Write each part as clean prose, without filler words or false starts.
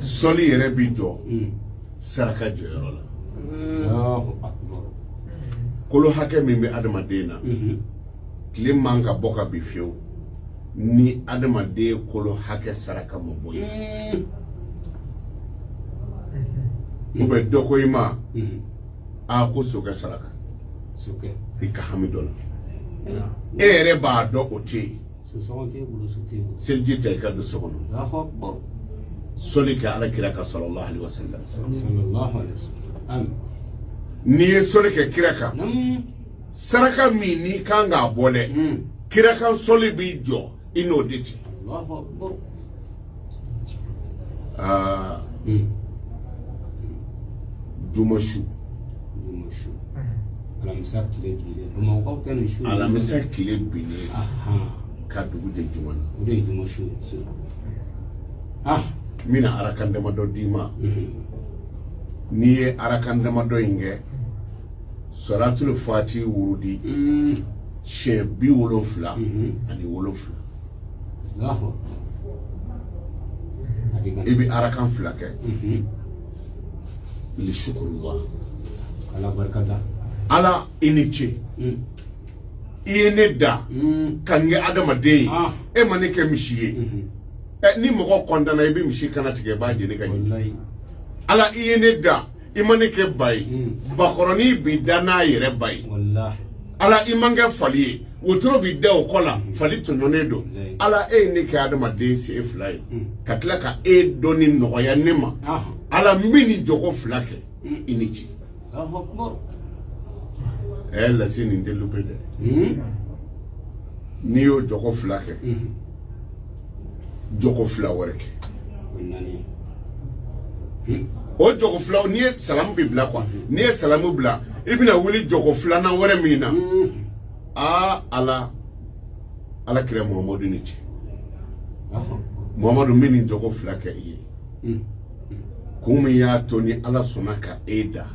Sɔli yɛrɛ bi jɔ saraka jɔyɔrɔ la. Kolo hakɛ min bɛ adamaden na, tile man ka bɔ ka bin fiyewu ni adamaden kolo hakɛ saraka ma bɔ yen. Ou bien dɔ ko i ma a ko sokɛ saraka i ka hami dɔ la, e yɛrɛ b'a dɔn o tɛ yen. Seliji ta i ka don so kɔnɔ, sɔli kɛ ala kira kan sallallahu alaihi wasallam. N'i ye sɔli kɛ kira kan, saraka min n'i kan k'a bɔ dɛ, kira kan sɔli b'i jɔ i n'o de cɛ. Aa, juma su, alamisa tile binnen, bamakɔkaw tɛ nin su. Alamisa tile binnen ka dugu jɛ juma na, o de ye juma su ye. Ah, n bɛna arakan damadɔ d'i ma. N'i ye arakan damadɔ in kɛ, salatul fati wurudi siɲɛ 77, i bɛ arakan fila kɛ li shukurullah. Ala barika da. Ala i ni ce, i ye ne da ka n kɛ adamaden ye, e ma ne kɛ misi ye. Ɛ, ni mɔgɔ kɔntanna, i bɛ misi kana tigɛ, i b'a jeni ka ɲɛ. Ala i ye ne da, i ma ne kɛ ba ye, bakɔrɔnin bi da n'a yɛrɛ ba ye. Ala i ma n kɛ fali ye, wotoro bi da o kɔ la, fali tɔɲɔnen don. Ala e ye ne kɛ adamaden sen fila ye, ka tila ka e dɔnni nɔgɔya ne ma. Ala n bɛ nin jɔko fila kɛ, i ni ce. Ɛ lasi, nin tɛ lupe dɛ. N'i y'o jɔko fila kɛ, jɔko fila wɛrɛ kɛ. O jɔko fila, n'i ye salamu bi bila quoi, n'i ye salamu bila, i bɛna wuli jɔko filanan wɛrɛ min na, aa ala, ala kira Muhamadu ni ce. Muhamadu, n bɛ nin jɔko fila kɛ i ye, kun min y'a to ni ala sɔnna ka e da,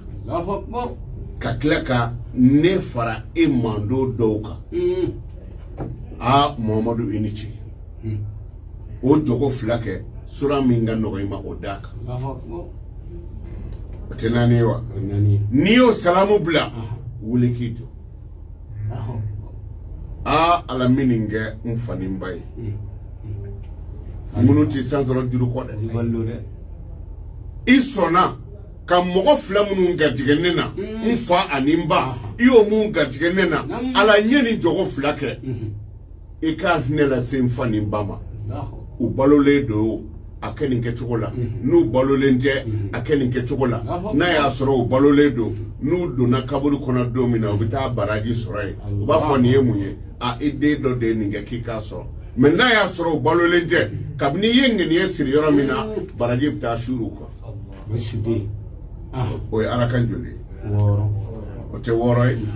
ka tila ka ne fara e mando dɔw kan, aa Muhamadu i ni ce. O jɔko fila kɛ, sura min ka nɔgɔ i ma, o d'a kan. O tɛ naani ye wa? N'i y'o salamu bila, wuli k'i jɔ. Aa ala, n bɛ nin kɛ n fa ni n ba ye, minnu tɛ san sɔrɔ juru kɔ dɛ. I sɔnna ka mɔgɔ fila minnu garijɛgɛ ne na, n fa ani n ba, i y'o mun garijɛgɛ ne na, ala n ye nin jɔko fila kɛ, i ka hinɛ lase n fa ni n ba ma. U balolen don, a kɛ nin kɛcogo la. N'u balolen tɛ, a kɛ nin kɛcogo la. N'a y'a sɔrɔ u balolen don, n'u donna kaburu kɔnɔ don min na, u bɛ taa baraji sɔrɔ yen. U b'a fɔ nin ye mun ye? A i den dɔ de ye nin kɛ k'i k'a sɔrɔ. Mais n'a y'a sɔrɔ u balolen tɛ, kabini i ye ŋaniya siri yɔrɔ min na, baraji bɛ taa suur'u kan. O ye arakan joli ye? O tɛ wɔɔrɔ ye?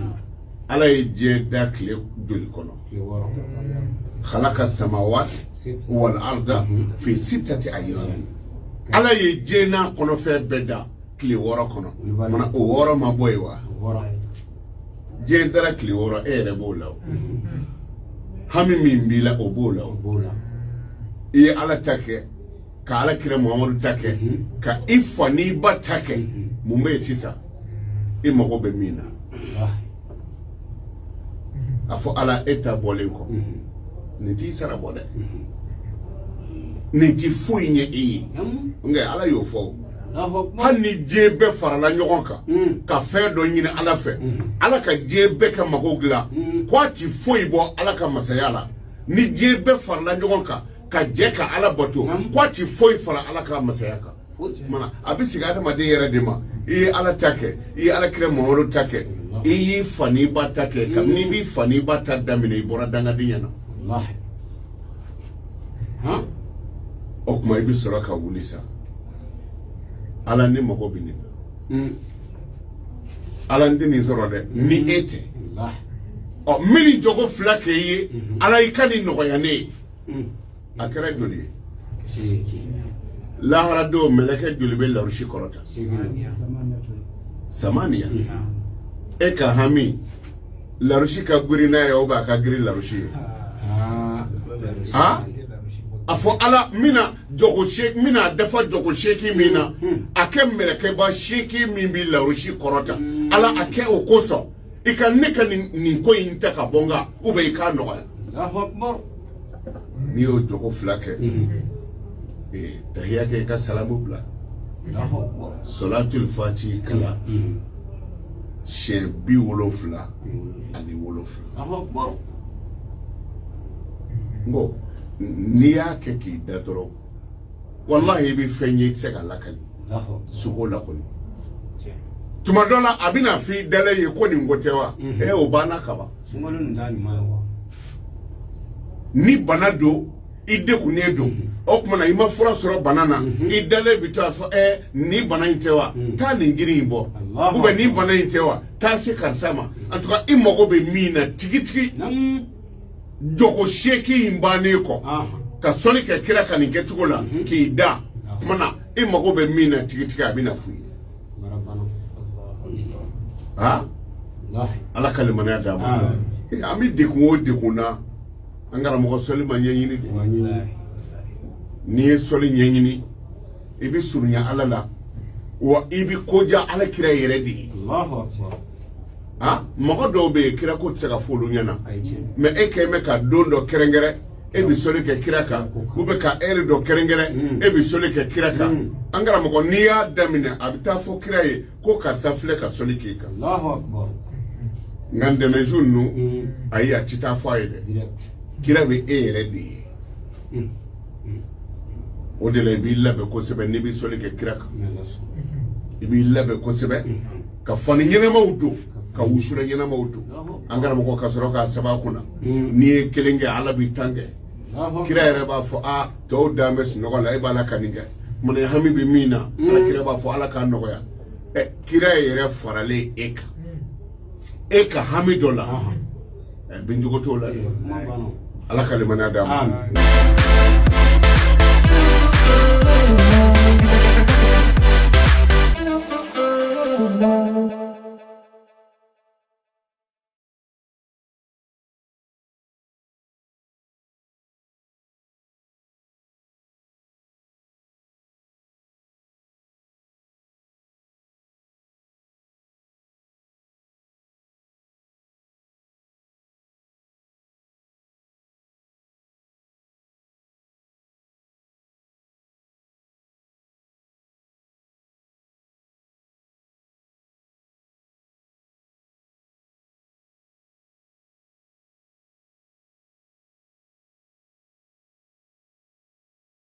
Ala ye diɲɛ da tile joli kɔnɔ? Khalaqa samawat wal arda fi sittati ayyam. Ala ye diɲɛ n'a kɔnɔfɛn bɛɛ da tile 6 kɔnɔ. Mana o 6 ma bɔ yen wa? Diɲɛ dara tile 6, e yɛrɛ b'o la. O hami min b'i la, o b'o la. O i ye ala ta kɛ, ka ala kira Muhamadu ta kɛ, ka i fa n'i ba ta kɛ. Mun bɛ yen sisan i mago bɛ min na? A fɔ ala, e ta bɔlen kɔ, nin t'i sara bɔ dɛ, nin ti foyi ɲɛ e ye. Nka ala y'o fɔ, hali ni diɲɛ bɛɛ farala ɲɔgɔn kan ka fɛn dɔ ɲini ala fɛ, ala ka diɲɛ bɛɛ ka mago dilan, ko a ti foyi bɔ ala ka masaya la. Ni diɲɛ bɛɛ farala ɲɔgɔn kan ka jɛ ka ala bato, ko a ti foyi fara ala ka masaya kan. Mana a bɛ segin adamaden yɛrɛ de ma. I ye ala ta kɛ, i ye ala kira Muhamadu ta kɛ, i y'i fa n'i ba ta kɛ. Kabini i b'i fa n'i ba ta daminɛ, i bɔra dangadenya na. O tuma i bɛ sɔrɔ ka wuli sa. Ala, ne mago bɛ nin na. Ala, n tɛ nin sɔrɔ dɛ ni e tɛ. Ɔ, n bɛ nin jɔko fila kɛ i ye. Ala, i ka nin nɔgɔya ne ye. A kɛra joli ye? Lahara don, mɛlɛkɛ joli bɛ larusi kɔrɔta? Samaniya. E ka hami, larusi ka girin n'a ye, o b'a ka girin larusi ye. Ha, A fɔ Ala, n bɛna jɔko seegin, n bɛna dafa jɔko 8 min na, a kɛ mɛlɛkɛba 8 min bɛ larosi kɔrɔta, Ala, a kɛ o kosɔn i ka ne ka nin ko in ta ka bɔ n kan, ou bien i k'a nɔgɔya. Allahu akbar. N'i y'o jɔko 2 kɛ, tahiya kɛ, i ka salamu bila. Allahu akbar. Sɔlatul fati kalan siɲɛ 77. Allahu akbar. N ko n'i y'a kɛ k'i da dɔrɔn, walahi, i bɛ fɛn ye, i tɛ se k'a lakali. Allahu akbar. Sugo la kɔni, tuma dɔ la a bɛna f'i dalen ye ko nin ko tɛ wa? O banna kaban. Sunkalo nin t'a ɲuman ye wa? Ni bana don, i degunnen don, o tuma na i ma fura sɔrɔ bana na, i dalen bɛ to a fɔ nin bana in tɛ wa? Taa nin jiri in bɔ, ou bien nin bana in tɛ wa? Taa se karisa ma. En tout cas, i mago bɛ min na tigitigi, jɔko 8 in bannen kɔ ka sɔli kɛ kira ka nin kɛcogo la k'i da, tuma na i mago bɛ min na tigitigi, a bɛna f'u ye. Aa, Ala ka limaniya d'an ma. An bɛ degun o degun na, an karamɔgɔ, sɔli ma ɲɛɲini de. N'i ye sɔli ɲɛɲini, i bɛ surunya Ala la, wa i bɛ koja Ala kira yɛrɛ de ye. Aa, mɔgɔ dɔw bɛ yen, kira ko tɛ se ka fɔ olu ɲɛna, mais e kɛlen bɛ ka don dɔ kɛrɛnkɛrɛn, e bɛ sɔli kɛ kira kan, ou bien ka heure dɔ kɛrɛnkɛrɛn, e bɛ sɔli kɛ kira kan. An karamɔgɔ, n'i y'a daminɛ, a bɛ taa fɔ kira ye ko karisa filɛ ka sɔli k'i kan. Nka ntɛnɛnsu ninnu, ayi, a tɛ taa fɔ a ye dɛ. Kira bɛ e yɛrɛ de ye. O de la i b'i labɛn kosɛbɛ n'i bɛ sɔli kɛ kira kan. I b'i labɛn kosɛbɛ ka fani ɲɛnamaw don, ka wusula ɲɛnamaw don, an karamɔgɔ, ka sɔrɔ k'a sɛbɛn a kunna. N'i ye kelen kɛ, Ala b'i tan kɛ. Kira yɛrɛ b'a fɔ a tɔw dan bɛ sunɔgɔ la, e b'a la ka nin kɛ munna? Hami bɛ min na, Ala kira b'a fɔ Ala k'a nɔgɔya. Ɛ, kira yɛrɛ faralen e kan, e ka hami dɔ la, ɛ, bincogo t'o la dɛ. Ala ka limaniya d'an ma.